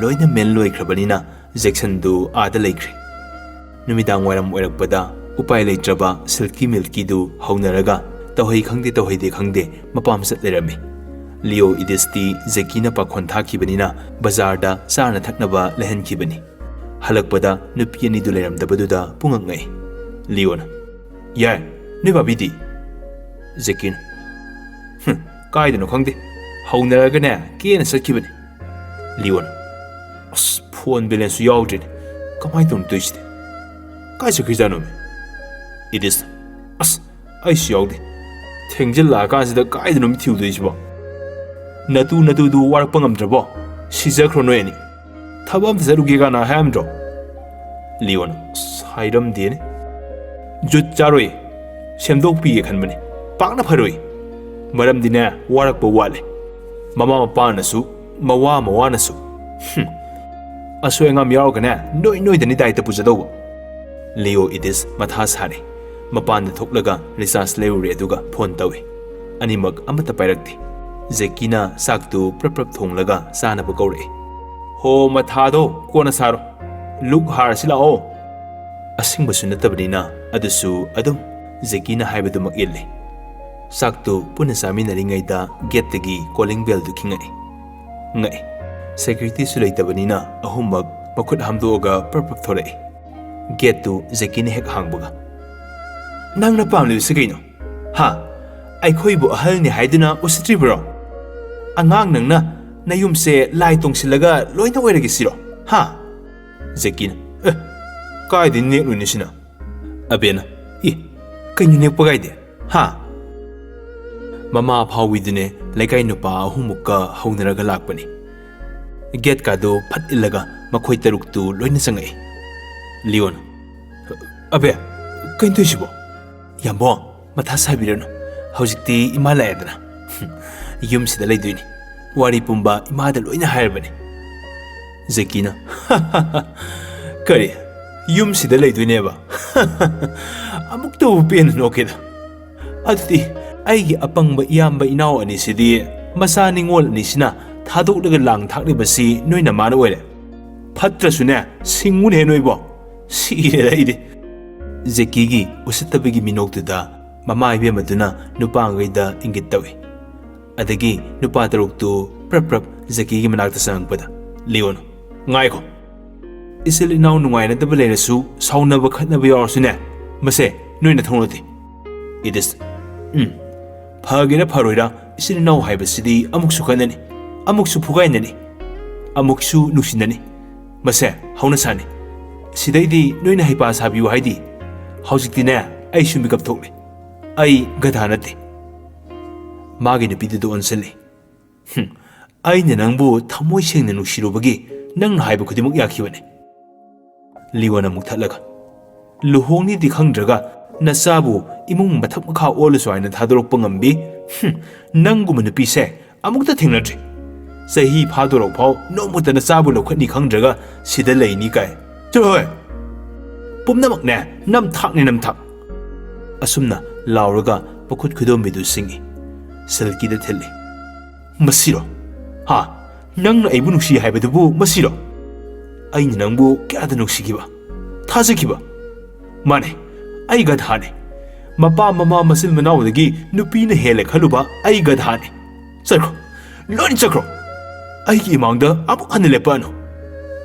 ꯂꯣꯏꯅ ꯃꯦꯟ ꯂꯣꯏꯈ꯭ꯔꯕꯅꯤꯅ ꯖꯦꯛꯁꯟꯗꯨ ꯑꯥꯗ ꯂꯩꯈ꯭ꯔꯦ꯫ ꯅꯨꯃꯤꯗꯥꯡ ꯋꯥꯏꯔꯝ ꯑꯣꯏꯔꯛꯄꯗ ꯎꯄꯥꯏ ꯂꯩꯇ꯭ꯔꯕ ꯁꯤꯜꯀꯤ ꯃꯤꯜꯀꯤꯗꯨ ꯍꯧꯅꯔꯒ ꯇꯧꯍꯩ ꯈꯪꯗꯦ ꯇꯧꯍꯩꯗꯦ ꯈꯪꯗꯦ ꯃꯄꯥꯝ ꯆꯠ ꯂꯩꯔꯝꯃꯤ꯫ ꯂꯤꯑꯣ ꯏꯗꯤꯁꯇꯤ ꯖꯦꯀꯤꯅ ꯄꯥꯈꯣꯟ ꯊꯥꯈꯤꯕꯅꯤꯅ ꯕꯖꯥꯔꯗ ꯆꯥꯅ ꯊꯛꯅꯕ ꯂꯩꯍꯟꯈꯤꯕꯅꯤ꯫ ꯍꯜꯂꯛꯄꯗ ꯅꯨꯄꯤ ꯑꯅꯤꯗꯨ ꯂꯩꯔꯝꯗꯕꯗꯨꯗ ꯄꯨꯡꯉꯛ ꯉꯛꯏ꯫ ꯂꯤꯑꯣꯅ, "ꯌꯥꯏ, ꯅꯣꯏ ꯕꯥꯕꯤꯗꯤ?" ꯖꯦꯀꯤꯅ, "ꯍꯨꯝ, ꯀꯥꯏꯗꯅꯣ ꯈꯪꯗꯦ, ꯍꯧꯅꯔꯒꯅꯦ ꯀꯦꯅ ꯆꯠꯈꯤꯕꯅꯤ꯫" ꯂꯤꯑꯣꯅ, "ꯑꯁ, ꯐꯣꯟ ꯕꯦꯂꯦꯟꯁꯁꯨ ꯌꯥꯎꯗ꯭ꯔꯤꯅꯦ, ꯀꯃꯥꯏꯅ ꯇꯧꯅꯣ ꯇꯧꯔꯤꯁꯤꯗꯤ? ꯀꯥꯏ ꯆꯠꯈ꯭ꯔꯤꯖꯥꯠꯅꯣꯃꯤ?" ꯏꯗꯤꯁꯅ, "ꯑꯁ, ꯑꯩꯁꯨ ꯌꯥꯎꯗꯦ꯫ ꯊꯦꯡꯖꯤꯜꯂꯛꯑꯀꯥꯟꯁꯤꯗ ꯀꯥꯏꯗꯅꯣ ꯊꯤꯔꯨꯗꯣꯏꯁꯤꯕꯣ?" "ꯅꯇꯨ ꯅꯇꯨꯗꯨ ꯋꯥꯔꯛꯄ ꯉꯝꯗ꯭ꯔꯕꯣ? ꯁꯤꯖꯈ꯭ꯔꯣ ꯅꯣꯏ ꯑꯅꯤ꯫ ꯊꯕꯛ ꯑꯝꯇ ꯆꯠꯂꯨꯒꯦ ꯀꯥꯏꯅ ꯍꯥꯏꯔꯝꯗ꯭ꯔꯣ?" ꯂꯤꯌꯣꯅ, "ꯑꯁ, ꯍꯥꯏꯔꯝꯗꯦꯅꯦ꯫ ꯖꯨꯠ ꯆꯥꯔꯣꯏ꯫ ꯁꯦꯝꯗꯣꯛꯄꯤꯒꯦ ꯈꯟꯕꯅꯤ꯫ ꯄꯥꯛꯅ ꯐꯔꯣꯏ꯫ ꯃꯔꯝꯗꯤꯅꯦ, ꯋꯥꯔꯛꯄ ꯋꯥꯠꯂꯦ꯫ ꯃꯃꯥ ꯃꯄꯥꯅꯁꯨ, ꯃꯋꯥ ꯃꯋꯥꯅꯁꯨ꯫ ꯍꯨꯝ꯫ ꯑꯁꯣꯏ ꯑꯉꯥꯝ ꯌꯥꯎꯔꯒꯅꯦ, ꯅꯣꯏ ꯅꯣꯏꯗꯅꯤ ꯗꯥꯏꯇ ꯄꯨꯖꯗꯧꯕ꯫" ꯂꯤꯌꯣ ꯏꯗꯤꯁ ꯃꯊꯥ ꯁꯥꯔꯦ꯫ ꯃꯄꯥꯟꯗ ꯊꯣꯛꯂꯒ ꯔꯤꯆꯥꯔꯖ ꯂꯩꯔꯨꯔꯦ, ꯑꯗꯨꯒ ꯐꯣꯟ ꯇꯧꯏ꯫ ꯑꯅꯤꯃꯛ ꯑꯃꯠꯇ ꯄꯥꯏꯔꯛꯇꯦ꯫ ꯖꯦꯀꯤꯅ ꯆꯥꯛꯇꯨ ꯄ꯭ꯔꯞ ꯄ꯭ꯔꯞ ꯊꯣꯡꯂꯒ ꯆꯥꯅꯕ ꯀꯧꯔꯛꯏ꯫ "ꯍꯣ, ꯃꯊꯥꯗꯣ ꯀꯣꯟꯅ ꯁꯥꯔꯣ꯫ ꯂꯨꯛ ꯍꯥꯔꯁꯤ ꯂꯥꯛꯑꯣ꯫" ꯑꯁꯤꯡꯕꯁꯨ ꯅꯠꯇꯕꯅꯤꯅ ꯑꯗꯨꯁꯨ ꯑꯗꯨꯝ ꯖꯦꯀꯤꯅ ꯍꯥꯏꯕꯗꯨꯃꯛ ꯏꯜꯂꯤ꯫ ꯆꯥꯛꯇꯨ ꯄꯨꯟꯅ ꯆꯥꯃꯤꯟꯅꯔꯤꯉꯩꯗ ꯒꯦꯠꯇꯒꯤ ꯀꯣꯂꯤꯡ ꯕꯦꯜꯗꯨ ꯈꯤꯡꯉꯛꯏ꯫ ꯉꯛꯏ꯫ ꯁꯦꯀ꯭ꯌꯨꯔꯤꯇꯤꯁꯨ ꯂꯩꯇꯕꯅꯤꯅ ꯑꯍꯨꯝꯃꯛ ꯃꯈꯨꯠ ꯍꯥꯝꯗꯣꯛꯑꯒ ꯄ꯭ꯔꯞ ꯄ꯭ꯔꯞ ꯊꯣꯔꯛꯏ꯫ ꯒꯦꯠꯇꯨ ꯖꯦꯀꯤꯅ ꯍꯦꯛ ꯍꯥꯡꯕꯒ, "ꯅꯪꯅ ꯄꯥꯝꯂꯤꯕꯁꯤ ꯀꯩꯅꯣ? ꯍꯥ? ꯑꯩꯈꯣꯏꯕꯨ ꯑꯍꯜꯅꯤ ꯍꯥꯏꯗꯨꯅ ꯎꯁꯤꯠꯇ꯭ꯔꯤꯕ꯭ꯔꯣ? ꯑꯉꯥꯡ ꯅꯪꯅ ꯅꯌꯨꯝꯁꯦ ꯂꯥꯏ ꯇꯣꯡꯁꯤꯜꯂꯒ ꯂꯣꯏꯅ ꯑꯣꯏꯔꯒꯦ ꯁꯤꯔꯣ? ꯍꯥ?" ꯖꯦꯀꯤꯅ, "ꯑꯦ, ꯀꯥꯏꯗꯩ ꯅꯦꯛꯂꯨꯅꯤ ꯁꯤꯅ?" ꯑꯕꯦꯅ, "ꯏ, ꯀꯩꯅꯣ ꯅꯦꯛꯄ ꯀꯥꯏꯗꯤ? ꯍꯥ?" ꯃꯃꯥ ꯑꯐꯥꯎꯕꯤꯗꯨꯅꯦ ꯂꯩꯀꯥꯏ ꯅꯨꯄꯥ ꯑꯍꯨꯝꯃꯨꯛꯀ ꯍꯧꯅꯔꯒ ꯂꯥꯛꯄꯅꯤ꯫ ꯒꯦꯠꯀꯥꯗꯣ ꯐꯠ ꯏꯜꯂꯒ ꯃꯈꯣꯏ ꯇꯔꯨꯛꯇꯨ ꯂꯣꯏꯅ ꯆꯪꯉꯛꯏ꯫ ꯂꯤꯌꯣꯅ, "ꯑꯕꯦ, ꯀꯩꯅꯣ ꯇꯧꯔꯤꯁꯤꯕꯣ?" "ꯌꯥꯝꯕꯣ, ꯃꯊꯥ ꯁꯥꯕꯤꯔꯅꯨ꯫ ꯍꯧꯖꯤꯛꯇꯤ ꯏꯃꯥ ꯂꯥꯛꯑꯦꯗꯅ꯫ ꯌꯨꯝꯁꯤꯗ ꯂꯩꯗꯣꯏꯅꯤ꯫ ꯋꯥꯔꯤ ꯄꯨꯝꯕ ꯏꯃꯥꯗ ꯂꯣꯏꯅ ꯍꯥꯏꯔꯕꯅꯤ꯫" ꯖꯦꯀꯤꯅ, "ꯀꯔꯤ? ꯌꯨꯝꯁꯤꯗ ꯂꯩꯗꯣꯏꯅꯦꯕ? ꯑꯃꯨꯛꯇꯕꯨ ꯄꯦꯟꯅ ꯅꯣꯛꯀꯦꯗ꯫ ꯑꯗꯨꯗꯤ ꯑꯩꯒꯤ ꯑꯄꯪꯕ ꯏꯌꯥꯝꯕ ꯏꯅꯥꯎ ꯑꯅꯤꯁꯤꯗꯤ ꯃꯆꯥ ꯅꯤꯉꯣꯜ ꯑꯅꯤꯁꯤꯅ ꯊꯥꯗꯣꯛꯂꯒ ꯂꯥꯡ ꯊꯥꯛꯂꯤꯕꯁꯤ ꯅꯣꯏ ꯅꯃꯥꯅ ꯑꯣꯏꯔꯦ꯫ ꯐꯠꯇ꯭ꯔꯁꯨꯅꯦ, ꯁꯤꯡꯉꯨꯅꯦ ꯅꯣꯏꯕꯣ꯫ ꯁꯤꯔꯦꯗ ꯑꯩꯗꯤ꯫" ꯖꯦꯀꯤꯒꯤ ꯎꯁꯤꯠꯇꯕꯒꯤ ꯃꯤꯅꯣꯛꯇꯨꯗ ꯃꯃꯥ ꯏꯕꯦꯝꯃꯗꯨꯅ ꯅꯨꯄꯥꯉꯩꯗ ꯏꯪꯒꯤꯠ ꯇꯧꯏ꯫ ꯑꯗꯒꯤ ꯅꯨꯄꯥ ꯇꯔꯨꯛꯇꯨ ꯄ꯭ꯔꯞ ꯄ꯭ꯔꯞ ꯖꯦꯀꯤꯒꯤ ꯃꯅꯥꯛꯇ ꯆꯪꯉꯛꯄꯗ, "ꯂꯤꯌꯣꯅ, ꯉꯥꯏꯈꯣ꯫ ꯏꯆꯤꯜ ꯏꯅꯥꯎ ꯅꯨꯡꯉꯥꯏꯅꯗꯕ ꯂꯩꯔꯁꯨ, ꯁꯥꯎꯅꯕ ꯈꯠꯅꯕ ꯌꯥꯎꯔꯁꯨꯅꯦ, ꯃꯁꯦ ꯅꯣꯏ ꯅꯊꯧ ꯅꯠꯇꯦ꯫" ꯏꯗꯤꯁ, "ꯎꯝ, ꯐꯒꯦꯔꯥ ꯐꯔꯣꯏꯔꯥ, ꯏꯆꯤꯜ ꯏꯅꯥꯎ ꯍꯥꯏꯕꯁꯤꯗꯤ ꯑꯃꯨꯛꯁꯨ ꯈꯠꯅꯅꯤ, ꯑꯃꯨꯛꯁꯨ ꯐꯨꯒꯥꯏꯅꯅꯤ, ꯑꯃꯨꯛꯁꯨ ꯅꯨꯡꯁꯤꯅꯅꯤ꯫ ꯃꯁꯦ ꯍꯧꯅꯁꯥꯅꯤ꯫ ꯁꯤꯗꯩꯗꯤ ꯅꯣꯏꯅ ꯍꯩꯄꯥ ꯁꯥꯕꯤꯌꯨ ꯍꯥꯏꯗꯤ꯫ ꯍꯧꯖꯤꯛꯇꯤꯅꯦ, ꯑꯩꯁꯨ ꯃꯤꯀꯞ ꯊꯣꯛꯂꯦ꯫ ꯑꯩ ꯒꯙꯥ ꯅꯠꯇꯦ꯫" ꯃꯥꯒꯤ ꯅꯨꯄꯤꯗꯨꯗ ꯑꯣꯟꯁꯤꯜꯂꯤ꯫ "ꯍꯨꯝ, ꯑꯩꯅ ꯅꯪꯕꯨ ꯊꯃꯣꯏ ꯁꯦꯡꯅ ꯅꯨꯡꯁꯤꯔꯨꯕꯒꯤ ꯅꯪꯅ ꯍꯥꯏꯕ ꯈꯨꯗꯤꯡꯃꯛ ꯌꯥꯈꯤꯕꯅꯦ꯫" ꯂꯤꯌꯣꯟꯅ ꯃꯨꯛꯊꯠꯂꯒ, "ꯂꯨꯍꯣꯡꯅꯤꯗꯤ ꯈꯪꯗ꯭ꯔꯒ ꯅꯆꯥꯕꯨ ꯏꯃꯨꯡ ꯃꯊꯛ ꯃꯈꯥ ꯑꯣꯜꯂꯁꯨ ꯍꯥꯏꯅ ꯊꯥꯗꯣꯔꯛꯄ ꯉꯝꯕꯤ? ꯍꯨꯝ, ꯅꯪꯒꯨꯝꯕ ꯅꯨꯄꯤꯁꯦ ꯑꯃꯨꯛꯇ ꯊꯦꯡꯅꯗ꯭ꯔꯤ꯫ ꯆꯍꯤ ꯐꯥꯗꯣꯔꯛ ꯐꯥꯎ ꯅꯣꯡꯃꯇ ꯅꯆꯥꯕꯨ ꯂꯧꯈꯠꯅꯤ ꯈꯪꯗ꯭ꯔꯒ ꯁꯤꯗ ꯂꯩꯅꯤ ꯀꯥꯏ꯫ ꯆꯠꯂꯣꯍꯦ! ꯄꯨꯝꯅꯃꯛꯅꯦ ꯅꯝꯊꯥꯛꯅꯦ, ꯅꯝꯊꯥꯛ!" ꯑꯁꯨꯝꯅ ꯂꯥꯎꯔꯒ ꯃꯈꯨꯠ ꯈꯨꯗꯣꯝꯕꯤꯗꯨ ꯁꯤꯡꯏ꯫ ꯁꯤꯜꯀꯤꯗ ꯊꯤꯜꯂꯤ꯫ "ꯃꯁꯤꯔꯣ? ꯍꯥ? ꯅꯪꯅ ꯑꯩꯕꯨ ꯅꯨꯡꯁꯤ ꯍꯥꯏꯕꯗꯨꯕꯨ ꯃꯁꯤꯔꯣ? ꯑꯩꯅ ꯅꯪꯕꯨ ꯀꯌꯥꯗ ꯅꯨꯡꯁꯤꯈꯤꯕ, ꯊꯥꯖꯈꯤꯕ? ꯃꯥꯅꯦ, ꯑꯩ ꯒꯙꯥꯅꯦ꯫ ꯃꯄꯥ ꯃꯃꯥ ꯃꯆꯤꯟ ꯃꯅꯥꯎꯗꯒꯤ ꯅꯨꯄꯤꯅ ꯍꯦꯜꯂꯦ ꯈꯜꯂꯨꯕ ꯑꯩ ꯒꯙꯥꯅꯦ꯫ ꯆꯠꯈ꯭ꯔꯣ, ꯂꯣꯏꯅ ꯆꯠꯈ꯭ꯔꯣ꯫ ꯑꯩꯒꯤ ꯏꯃꯥꯡꯗ ꯑꯃꯨꯛ ꯍꯟꯅ ꯂꯦꯞꯄꯛꯑꯅꯨ꯫"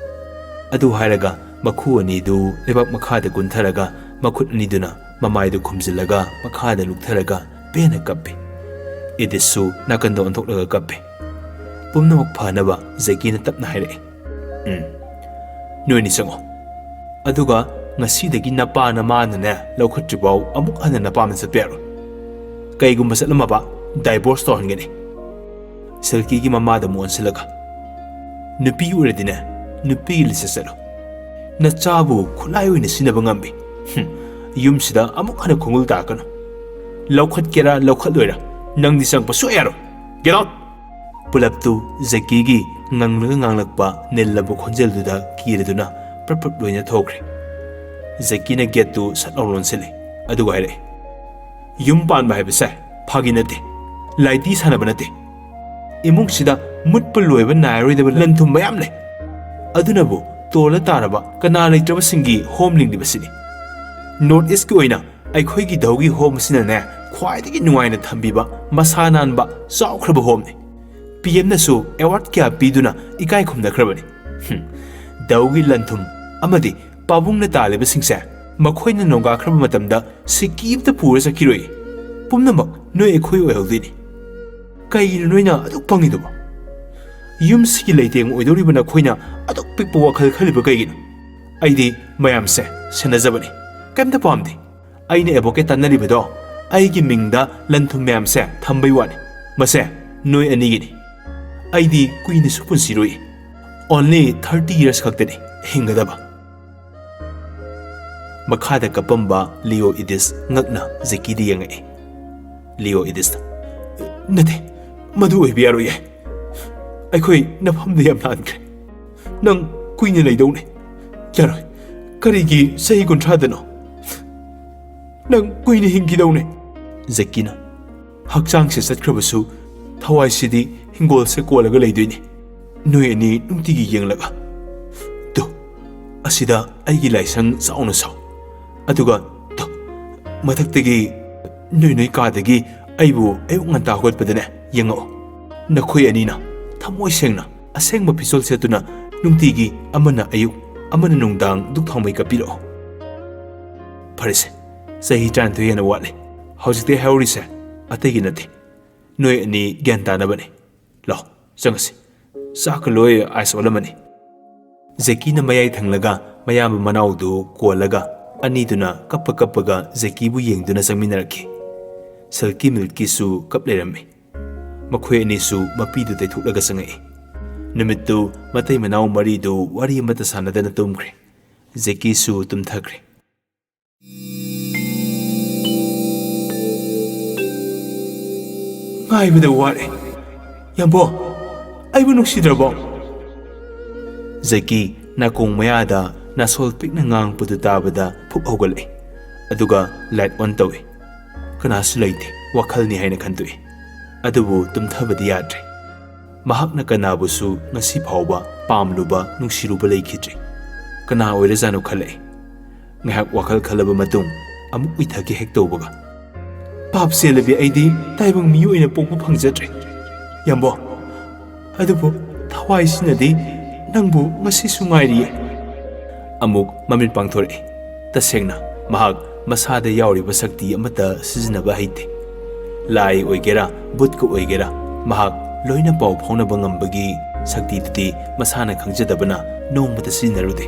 ꯑꯗꯨ ꯍꯥꯏꯔꯒ ꯃꯈꯨ ꯑꯅꯤꯗꯨ ꯂꯩꯕꯥꯛ ꯃꯈꯥꯗ ꯀꯨꯟꯊꯔꯒ ꯃꯈꯨꯠ ꯑꯅꯤꯗꯨꯅ ꯃꯃꯥꯏꯗꯨ ꯈꯨꯝꯖꯤꯜꯂꯒ ꯃꯈꯥꯗ ꯂꯨꯞꯊꯔꯒ ꯄꯦꯟꯅ ꯀꯞꯄꯤ꯫ ꯏꯗꯤꯠꯁꯨ ꯅꯥꯀꯟꯗ ꯑꯣꯟꯊꯣꯛꯂꯒ ꯀꯞꯄꯤ꯫ ꯄꯨꯝꯅꯃꯛ ꯐꯅꯕ ꯖꯦꯀꯤꯅ ꯇꯞꯅ ꯍꯥꯏꯔꯛꯏ, "ꯎꯝ, ꯅꯣꯏꯅꯤ ꯆꯪꯉꯣ꯫ ꯑꯗꯨꯒ ꯉꯁꯤꯗꯒꯤ ꯅꯄꯥ ꯅꯃꯥꯅꯅꯦ ꯂꯧꯈꯠꯇ꯭ꯔꯤꯐꯥꯎ ꯑꯃꯨꯛ ꯍꯟꯅ ꯅꯄꯥꯝꯗ ꯆꯠꯄ ꯌꯥꯔꯣꯏ꯫ ꯀꯩꯒꯨꯝꯕ ꯆꯠꯂꯝꯃꯕ, ꯗꯥꯏꯚꯣꯔꯁ ꯇꯧꯍꯟꯒꯅꯤ꯫" ꯁꯤꯜꯀꯤꯒꯤ ꯃꯃꯥꯗ ꯑꯃꯨꯛ ꯑꯣꯟꯁꯤꯜꯂꯒ, "ꯅꯨꯄꯤ ꯑꯣꯏꯔꯗꯤꯅꯦ, ꯅꯨꯄꯤꯒꯤ ꯂꯤꯁꯇ ꯆꯠꯂꯣ꯫ ꯅꯆꯥꯕꯨ ꯈꯨꯠꯂꯥꯏ ꯑꯣꯏꯅ ꯁꯤꯖꯤꯟꯅꯕ ꯉꯝꯃꯤ꯫ ꯍꯨꯝ, ꯌꯨꯝꯁꯤꯗ ꯑꯃꯨꯛ ꯍꯟꯅ ꯈꯣꯡꯒꯨꯜ ꯇꯥꯔꯛꯀꯅꯨ꯫ ꯂꯧꯈꯠꯀꯦꯔꯥ ꯂꯧꯈꯠꯂꯣꯏꯔꯥ, ꯅꯪꯗꯤ ꯆꯪꯉꯛꯄ ꯁꯨꯛꯌꯥ ꯌꯥꯔꯣꯏ꯫ Get out!" ꯄꯨꯂꯞꯇꯨ ꯖꯦꯀꯤꯒꯤ ꯉꯪꯂꯒ ꯉꯥꯡꯂꯛꯄ ꯅꯤꯜꯂꯕ ꯈꯣꯟꯖꯦꯜꯗꯨꯗ ꯀꯤꯔꯗꯨꯅ ꯄ꯭ꯔꯞ ꯄ꯭ꯔꯞ ꯂꯣꯏꯅ ꯊꯣꯛꯈ꯭ꯔꯦ꯫ ꯖꯦꯀꯤꯅ ꯒꯦꯠꯇꯨ ꯁꯠ ꯂꯥꯎ ꯂꯣꯟꯁꯤꯜꯂꯤ, ꯑꯗꯨꯒ ꯍꯥꯏꯔꯛꯏ, "ꯌꯨꯝ ꯄꯥꯟꯕ ꯍꯥꯏꯕꯁꯦ ꯐꯥꯒꯤ ꯅꯠꯇꯦ, ꯂꯥꯏꯇꯤ ꯁꯥꯟꯅꯕ ꯅꯠꯇꯦ꯫ ꯏꯃꯨꯡꯁꯤꯗ ꯃꯨꯠꯄ ꯂꯣꯏꯕ ꯅꯥꯏꯔꯣꯏꯗꯕ ꯂꯟ ꯊꯨꯝ ꯃꯌꯥꯝ ꯂꯩ꯫ ꯑꯗꯨꯅꯕꯨ ꯇꯣꯜꯂ ꯇꯥꯔꯕ ꯀꯅꯥ ꯂꯩꯇ꯭ꯔꯕꯁꯤꯡꯒꯤ ꯍꯣꯝ ꯂꯤꯡꯂꯤꯕꯁꯤꯅꯤ꯫ ꯅꯣꯔꯠ ꯏꯁꯀꯤ ꯑꯣꯏꯅ ꯑꯩꯈꯣꯏꯒꯤ ꯙꯧꯒꯤ ꯍꯣꯝ ꯑꯁꯤꯅꯅꯦ ꯈ꯭ꯋꯥꯏꯗꯒꯤ ꯅꯨꯡꯉꯥꯏꯅ ꯊꯝꯕꯤꯕ ꯃꯁꯥ ꯅꯥꯟꯕ ꯆꯥꯎꯈ꯭ꯔꯕ ꯍꯣꯝꯅꯤ꯫ ꯄꯤ ꯑꯦꯝꯅꯁꯨ ꯑꯦꯋꯥꯔꯗ ꯀꯌꯥ ꯄꯤꯗꯨꯅ ꯏꯀꯥꯏ ꯈꯨꯝꯅꯈ꯭ꯔꯕꯅꯤ꯫ ꯍꯨꯝ, ꯙꯧꯒꯤ ꯂꯟ ꯊꯨꯝ ꯑꯃꯗꯤ ꯄꯥꯕꯨꯡꯅ ꯇꯥꯜꯂꯤꯕꯁꯤꯡꯁꯦ ꯃꯈꯣꯏꯅ ꯅꯣꯡꯒꯥꯈ꯭ꯔꯕ ꯃꯇꯝꯗ ꯁꯤꯀꯤ ꯑꯃꯇ ꯄꯨꯔ ꯆꯠꯈꯤꯔꯣꯏ꯫ ꯄꯨꯝꯅꯃꯛ ꯅꯣꯏ ꯑꯩꯈꯣꯏ ꯑꯣꯏꯍꯧꯗꯣꯏꯅꯤ꯫ ꯀꯩꯒꯤꯅꯣ ꯅꯣꯏꯅ ꯑꯗꯨꯛ ꯄꯪꯉꯤꯗꯨꯕꯣ? ꯌꯨꯝꯁꯤꯒꯤ ꯂꯩꯇꯦꯡ ꯑꯣꯏꯗꯧꯔꯤꯕ ꯅꯈꯣꯏꯅ ꯑꯗꯨꯛ ꯄꯤꯛꯄ ꯋꯥꯈꯜ ꯈꯜꯂꯤꯕ ꯀꯩꯒꯤꯅꯣ? ꯑꯩꯗꯤ ꯃꯌꯥꯝꯁꯦ ꯁꯦꯟꯅꯖꯕꯅꯤ, ꯀꯩꯝꯇ ꯄꯥꯝꯗꯦ꯫ ꯑꯩꯅ ꯑꯦꯗꯚꯣꯀꯦꯠ ꯇꯥꯟꯅꯔꯤꯕꯗꯣ ꯑꯩꯒꯤ ꯃꯤꯡꯗ ꯂꯟ ꯊꯨꯝ ꯃꯌꯥꯝꯁꯦ ꯊꯝꯕꯩ ꯋꯥꯅꯤ꯫ ꯃꯁꯦ ꯅꯣꯏ ꯑꯅꯤꯒꯤꯅꯤ꯫ ꯑꯩꯗꯤ ꯀꯨꯏꯅꯁꯨ ꯄꯨꯟꯁꯤꯔꯣꯏ꯫ Only thirty years ꯈꯛꯇꯅꯤ ꯍꯤꯡꯒꯗꯕ꯫ ꯃꯈꯥꯗ ꯀꯞꯄꯝꯕ ꯂꯤꯑꯣ ꯏꯗꯤꯁ ꯉꯛꯅ ꯖꯦꯀꯤꯗ ꯌꯦꯡꯉꯛꯏ꯫ ꯂꯤꯑꯣ ꯏꯗꯤꯁꯅ, "ꯅꯠꯇꯦ, ꯃꯗꯨ ꯑꯣꯏꯕ ꯌꯥꯔꯣꯏꯌꯦ꯫ ꯑꯩꯈꯣꯏ ꯅꯐꯝꯗ ꯌꯥꯝ ꯂꯥꯟꯈ꯭ꯔꯦ꯫ ꯅꯪ ꯀꯨꯏꯅ ꯂꯩꯗꯧꯅꯦ꯫ ꯌꯥꯔꯣꯏ꯫ ꯀꯔꯤꯒꯤ ꯆꯍꯤ ꯀꯨꯟꯊ꯭ꯔꯥꯗꯅꯣ? ꯅꯪ ꯀꯨꯏꯅ ꯍꯤꯡꯈꯤꯗꯧꯅꯦ꯫" ꯖꯦꯀꯤꯅ, "ꯍꯛꯆꯥꯡꯁꯦ ꯆꯠꯈ꯭ꯔꯕꯁꯨ ꯊꯋꯥꯏꯁꯤꯗꯤ ꯍꯤꯡꯒꯣꯜꯁꯦ ꯀꯣꯜꯂꯒ ꯂꯩꯗꯣꯏꯅꯤ꯫ ꯅꯣꯏ ꯑꯅꯤ ꯅꯨꯡꯇꯤꯒꯤ ꯌꯦꯡꯂꯒ꯫ ꯇꯨ, ꯑꯁꯤꯗ ꯑꯩꯒꯤ ꯂꯥꯏꯁꯪ ꯆꯥꯎꯅ ꯁꯥꯎ꯫ ꯑꯗꯨꯒ ꯇꯨ, ꯃꯊꯛꯇꯒꯤ ꯅꯣꯏ ꯅꯣꯏ ꯀꯥꯗꯒꯤ ꯑꯩꯕꯨ ꯑꯌꯨꯛ ꯉꯟꯇꯥ ꯍꯧꯒꯠꯄꯗꯅꯦ ꯌꯦꯡꯉꯛꯑꯣ꯫ ꯅꯈꯣꯏ ꯑꯅꯤꯅ ꯊꯃꯣꯏ ꯁꯦꯡꯅ ꯑꯁꯦꯡꯕ ꯐꯤꯖꯣꯜ ꯁꯦꯠꯇꯨꯅ ꯅꯨꯡꯇꯤꯒꯤ ꯑꯃꯅ ꯑꯌꯨꯛ ꯑꯃꯅ ꯅꯨꯡꯗꯥꯡ ꯙꯨꯛ ꯊꯥꯎꯃꯩ ꯀꯠꯄꯤꯔꯛꯑꯣ꯫ ꯐꯔꯦꯁꯦ, ꯆꯍꯤ ꯇꯔꯥꯅꯤꯊꯣꯏ ꯍꯦꯟꯅ ꯋꯥꯠꯂꯤ꯫ ꯍꯧꯖꯤꯛꯇꯤ ꯍꯥꯏꯍꯧꯔꯤꯁꯦ ꯑꯇꯩꯒꯤ ꯅꯠꯇꯦ, ꯅꯣꯏ ꯑꯅꯤ ꯒ꯭ꯌꯥꯟ ꯇꯥꯅꯕꯅꯤ꯫ ꯂꯥꯎ, ꯆꯪꯉꯁꯤ꯫ ꯆꯥꯛꯀ ꯂꯣꯏ ꯑꯥꯏꯁ ꯑꯣꯜꯂꯝꯃꯅꯤ꯫" ꯖꯦꯀꯤꯅ ꯃꯌꯥꯏ ꯊꯪꯂꯒ ꯃꯌꯥꯝꯕ ꯃꯅꯥꯎꯗꯨ ꯀꯣꯜꯂꯒ ꯑꯅꯤꯗꯨꯅ ꯀꯞꯄ ꯀꯞꯄꯒ ꯖꯦꯀꯤꯕꯨ ꯌꯦꯡꯗꯨꯅ ꯆꯪꯃꯤꯟꯅꯔꯛꯈꯤ꯫ ꯁꯤꯜꯀꯤ ꯃꯤꯜꯀꯤꯁꯨ ꯀꯞ ꯂꯩꯔꯝꯃꯤ꯫ ꯃꯈꯣꯏ ꯑꯅꯤꯁꯨ ꯃꯄꯤꯗꯨ ꯇꯩꯊꯣꯛꯂꯒ ꯆꯪꯉꯛꯏ꯫ ꯅꯨꯃꯤꯠꯇꯨ ꯃꯇꯩ ꯃꯅꯥꯎ ꯃꯔꯤꯗꯨ ꯋꯥꯔꯤ ꯑꯃꯠꯇ ꯁꯥꯟꯅꯗꯅ ꯇꯨꯝꯈ꯭ꯔꯦ꯫ ꯖꯦꯀꯤꯁꯨ ꯇꯨꯝꯊꯈ꯭ꯔꯦ꯫ ꯉꯥꯏꯕꯗ ꯋꯥꯔꯦ꯫ ꯌꯥꯝꯕꯣ, ꯑꯩꯕꯨ ꯅꯨꯡꯁꯤꯗ꯭ꯔꯕꯣ? ꯖꯦꯀꯤ ꯅꯥꯀꯣꯡ ꯃꯌꯥꯗ ꯅꯥꯁꯣꯜ ꯄꯤꯛꯅ ꯉꯥꯡꯉꯛꯄꯗꯨ ꯇꯥꯕꯗ ꯐꯨꯛ ꯍꯧꯒꯠꯂꯛꯏ꯫ ꯑꯗꯨꯒ ꯂꯥꯏꯠ ꯑꯣꯟ ꯇꯧꯏ꯫ ꯀꯅꯥꯁꯨ ꯂꯩꯇꯦ, ꯋꯥꯈꯜꯅꯤ ꯍꯥꯏꯅ ꯈꯟꯗꯣꯛꯏ꯫ ꯑꯗꯨꯕꯨ ꯇꯨꯝꯊꯕꯗꯤ ꯌꯥꯗ꯭ꯔꯦ꯫ ꯃꯍꯥꯛꯅ ꯀꯅꯥꯕꯨꯁꯨ ꯉꯁꯤ ꯐꯥꯎꯕ ꯄꯥꯝꯂꯨꯕ, ꯅꯨꯡꯁꯤꯔꯨꯕ ꯂꯩꯈꯤꯗ꯭ꯔꯤ꯫ ꯀꯅꯥ ꯑꯣꯏꯔꯖꯥꯠꯅꯣ ꯈꯜꯂꯛꯏ꯫ ꯉꯥꯏꯍꯥꯛ ꯋꯥꯈꯜ ꯈꯜꯂꯕ ꯃꯇꯨꯡ ꯑꯃꯨꯛ ꯎꯏꯊꯒꯦ ꯍꯦꯛ ꯇꯧꯕꯒ, "ꯄꯥꯞ ꯆꯦꯜꯂꯕꯤ ꯑꯩꯗꯤ ꯇꯥꯏꯕꯪ ꯃꯤ ꯑꯣꯏꯅ ꯄꯣꯛꯄ ꯐꯪꯖꯗ꯭ꯔꯦ, ꯌꯥꯝꯕꯣ꯫ ꯑꯗꯨꯕꯨ ꯊꯋꯥꯏꯁꯤꯅꯗꯤ ꯅꯪꯕꯨ ꯉꯁꯤꯁꯨ ꯉꯥꯏꯔꯤꯌꯦ꯫" ꯑꯃꯨꯛ ꯃꯃꯤꯠ ꯄꯥꯡꯊꯣꯔꯛꯏ꯫ ꯇꯁꯦꯡꯅ, ꯃꯍꯥꯛ ꯃꯁꯥꯗ ꯌꯥꯎꯔꯤꯕ ꯁꯛꯇꯤ ꯑꯃꯠꯇ ꯁꯤꯖꯤꯟꯅꯕ ꯍꯩꯇꯦ꯫ ꯂꯥꯏ ꯑꯣꯏꯒꯦꯔꯥ, ꯚꯨꯠꯀ ꯑꯣꯏꯒꯦꯔꯥ, ꯃꯍꯥꯛ ꯂꯣꯏꯅ ꯄꯥꯎ ꯐꯥꯎꯅꯕ ꯉꯝꯕꯒꯤ ꯁꯛꯇꯤꯗꯨꯗꯤ ꯃꯁꯥꯅ ꯈꯪꯖꯗꯕꯅ ꯅꯣꯡꯃꯇ ꯁꯤꯖꯤꯟꯅꯔꯨꯗꯦ꯫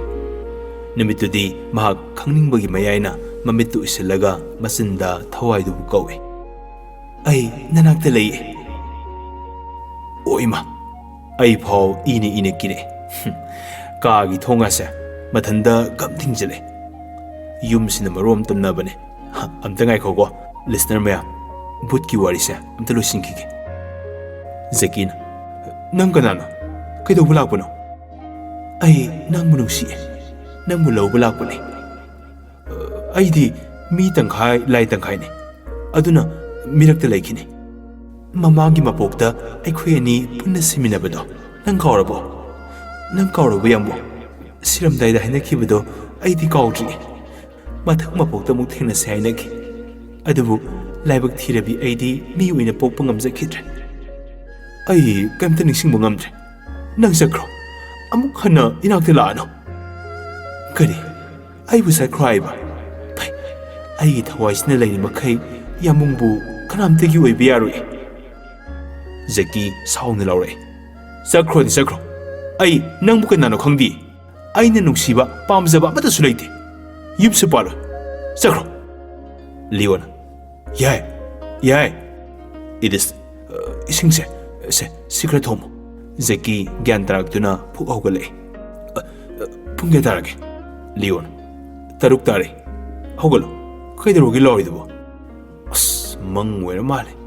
ꯅꯨꯃꯤꯠꯇꯨꯗꯤ ꯃꯍꯥꯛ ꯈꯪꯅꯤꯡꯕꯒꯤ ꯃꯌꯥꯏꯅ ꯃꯃꯤꯠꯇꯨ ꯎꯏꯁꯤꯜꯂꯒ ꯃꯆꯤꯟꯗ ꯊꯋꯥꯏꯗꯨꯕꯨ ꯀꯧꯏ, "ꯑꯩ ꯅꯅꯥꯛꯇ ꯂꯩꯌꯦ꯫" "ꯑꯣ ꯏꯃꯥ, ꯑꯩ ꯐꯥꯎ ꯏꯅ ꯏꯅ ꯀꯤꯔꯛꯑꯦ꯫ ꯀꯥꯒꯤ ꯊꯣꯡꯒꯥꯁꯦ ꯃꯊꯟꯇ ꯒꯝ ꯊꯤꯡꯖꯤꯜꯂꯦ꯫ ꯌꯨꯝꯁꯤꯅ ꯃꯔꯣꯝ ꯇꯝꯅꯕꯅꯦ꯫ ꯍ, ꯑꯝꯇ ꯉꯥꯏꯈꯣꯀꯣ, listener ꯃꯌꯥꯝ, ꯚꯨꯠꯀꯤ ꯋꯥꯔꯤꯁꯦ ꯑꯝꯇ ꯂꯣꯏꯁꯤꯟꯈꯤꯒꯦ꯫ ꯖꯦꯀꯤꯅ, "ꯅꯪ ꯀꯅꯥꯅꯣ? ꯀꯩꯗꯧꯕ ꯂꯥꯛꯄꯅꯣ?" "ꯑꯩ ꯅꯪꯕꯨ ꯅꯨꯡꯁꯤꯌꯦ, ꯅꯪꯕꯨ ꯂꯧꯕ ꯂꯥꯛꯄꯅꯦ꯫ ꯑꯩꯗꯤ ꯃꯤ ꯇꯪꯈꯥꯏ ꯂꯥꯏ ꯇꯪꯈꯥꯏꯅꯤ, ꯑꯗꯨꯅ ꯃꯤꯔꯛꯇ ꯂꯩꯈꯤꯅꯤ꯫ ꯃꯃꯥꯡꯒꯤ ꯃꯄꯣꯛꯇ ꯑꯩꯈꯣꯏ ꯑꯅꯤ ꯄꯨꯟꯅ ꯁꯤꯃꯤꯟꯅꯕꯗꯣ ꯅꯪ ꯀꯥꯎꯔꯕꯣ? ꯅꯪ ꯀꯥꯎꯔꯕꯣ, ꯌꯥꯝꯕꯨ? ꯁꯤꯔꯝꯗꯥꯏꯗ ꯍꯥꯏꯅꯈꯤꯕꯗꯣ ꯑꯩꯗꯤ ꯀꯥꯎꯗ꯭ꯔꯤ꯫ ꯃꯊꯪ ꯃꯄꯣꯛꯇ ꯑꯃꯨꯛ ꯊꯦꯡꯅꯁꯦ ꯍꯥꯏꯅꯈꯤ, ꯑꯗꯨꯕꯨ ꯂꯥꯏꯕꯛ ꯊꯤꯔꯕꯤ ꯑꯩꯗꯤ ꯃꯤ ꯑꯣꯏꯅ ꯄꯣꯛꯄ ꯉꯝꯖꯈꯤꯗ꯭ꯔꯦ꯫ ꯑꯩ ꯀꯩꯝꯇ ꯅꯤꯡꯁꯤꯡꯕ ꯉꯝꯗ꯭ꯔꯦ꯫ ꯅꯪ ꯆꯠꯈ꯭ꯔꯣ, ꯑꯃꯨꯛ ꯍꯟꯅ ꯏꯅꯥꯛꯇ ꯂꯥꯛꯑꯅꯨ꯫" "ꯀꯔꯤ? ꯑꯩꯕꯨ ꯆꯠꯈ꯭ꯔꯣ ꯍꯥꯏꯕ? ꯐꯩ, ꯑꯩꯒꯤ ꯊꯋꯥꯏꯁꯤꯅ ꯂꯩꯔꯤ ꯃꯈꯩ ꯌꯥꯝꯕꯨꯡꯕꯨ ꯀꯅꯥꯝꯇꯒꯤ ꯑꯣꯏꯕ ꯌꯥꯔꯣꯏ꯫" ꯖꯦꯀꯤ ꯁꯥꯎꯅ ꯂꯥꯎꯔꯛꯏ꯫ "ꯆꯠꯈ꯭ꯔꯣꯗꯤ ꯆꯠꯈ꯭ꯔꯣ꯫ ꯑꯩ ꯅꯪꯕꯨ ꯀꯅꯥꯅꯣ ꯈꯪꯗꯦ꯫ ꯑꯩꯅ ꯅꯨꯡꯁꯤꯕ, ꯄꯥꯝꯖꯕ ꯑꯃꯠꯇꯁꯨ ꯂꯩꯇꯦ꯫ ꯌꯨꯝꯁꯨ ꯄꯥꯜꯂꯣꯏ꯫ ꯆꯠꯈ꯭ꯔꯣ꯫" ꯂꯤꯌꯣꯅ, "ꯌꯥꯏ, ꯌꯥꯏ꯫ ꯏꯗꯤꯁ, ꯑ, ꯏꯁꯤꯡꯁꯦ, ꯁꯦ, ꯁꯤ ꯈꯔ ꯊꯣꯝꯃꯨ꯫" ꯖꯦꯀꯤ ꯒ꯭ꯌꯥꯟ ꯇꯥꯔꯛꯇꯨꯅ ꯐꯨꯛ ꯍꯧꯒꯠꯂꯛꯏ꯫ "ꯑ, ꯑ, ꯄꯨꯡ ꯀꯌꯥ ꯇꯥꯔꯒꯦ?" ꯂꯤꯌꯣꯅ, "ꯇꯔꯨꯛ ꯇꯥꯔꯦ꯫ ꯍꯧꯒꯠꯂꯣ꯫ ꯀꯩꯗꯧꯔꯒꯦ ꯂꯥꯎꯔꯤꯗꯨꯕꯣ?" "ꯑꯁ, ꯃꯪ ꯑꯣꯏꯔ ꯃꯥꯜꯂꯦ꯫